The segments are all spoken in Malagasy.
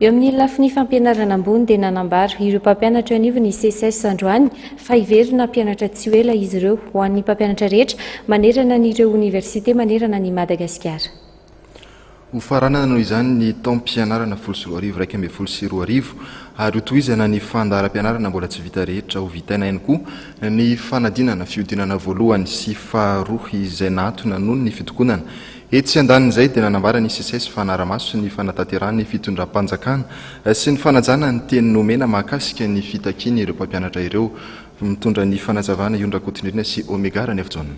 Eo amin'ny lafiny fampianarana ambony dia nanambara ireo mpampianatra eo anivon'ny SECES androany fa hiverina hampianatra tsy ho ela izy ireo ho an'ny mpampianatra rehetra manerana an'ireo oniversite manerana an'i Madagasikara. Ho faranana noho izany ny taom-pianarana 2010 2011 ary hotohizana ny fandaharam-pianarana mbola tsy vita rehetra. Ho vitaina ihany koa ny fanadinana fihodinana voalohany sy faharoa izay nahatona noho ny fitokonana. Etsy andanin'izay dia nanambara ny SECES fa hanara-maso ny fanatanterahan'ny fitondram-panjakana sy ny fanajana ny teny nomena mahakasika ny fitakian'ireo mpampianatra ireo. Mitondra ny fanazavana Ion Rakotondriana sy Omega Raniavijaona.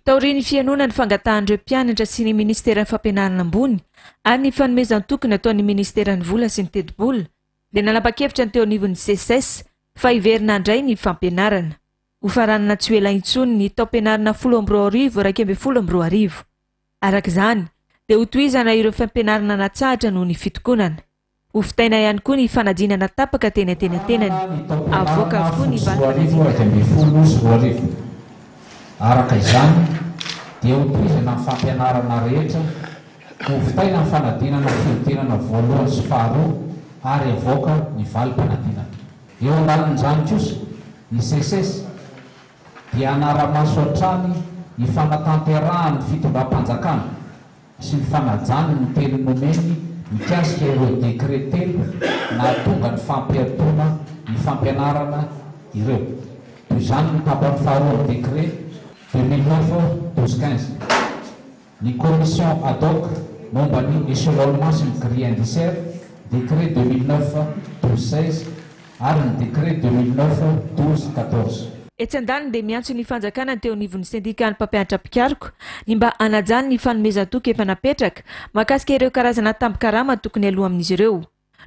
Taorian'ny fihainoana ny fangatahan'ireo mpianatra sy ny minisiteran'ny Fampianarana ambony ary ny fanomezan-toky nataon'ny minisiteran'ny Vola sy ny Tetibola dia nanapa-kevitra ny teo anivon'ny SECES fa hiverina handray ny fampianarana. Hofaranana tsy ho ela intsony ny taom-pianarana 2010 2011. Araka izany, dia hotohizana ireo fampianarana natsahatra noho ny fitokonana. Hovitaina ihany koa ny fanadinana tapaka teny antenatenany. Ny Avoaka taom-pianarana avokoa ny 2010 valim-panadinana. 2011. Araka izany, dia hotohizana ny fampianarana rehetra, hovitaina ny fanadinana fihodinana voalohany sy faharoa ary avoaka ny valim-panadinana. Eo andanin'izany kosa, ny SECES dia hanara-maso hatrany ny fanatanterahan'ny fitondram-panjakana sy ny fanajany ny teny nomeny mikasika ireo décret telo nahatonga ny fampiatoana ny fampianarana ireo. Toy izany ny tapany faharoan'ny décret 2009 12 15. Ny Commission ad hoc momba ny échelonnement sy ny grille indiciaire, décret 2009 12 16, ary ny décret 2009 12 14. Etsy andaniny dia miantso ny fanjakana ny teo anivon'ny sendikan'ny mpampianatra mpikaroka ny mba hanajany ny fanomezan-toky efa napetraka mahakasika ireo karazana tambin-karama tokony aloa amin'izy ireo.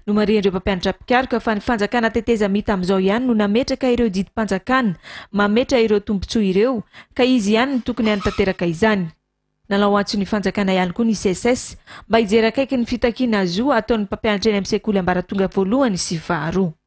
Nomarihan'ireo mpampianatra mpikaroka fa ny fanjakana tetezamita amin'izao ihany no nametraka ireo didim-panjakana mametra ireo tombontsoa ireo ka izy ihany no tokony hanatanteraka izany. Nanao antso ny fanjakana ihany koa ny SECES mba hijery akaiky ny fitakiana zo ataon'ny mpampianatra eny amin'ny sekoly ambaratonga voalohany sy faharoa.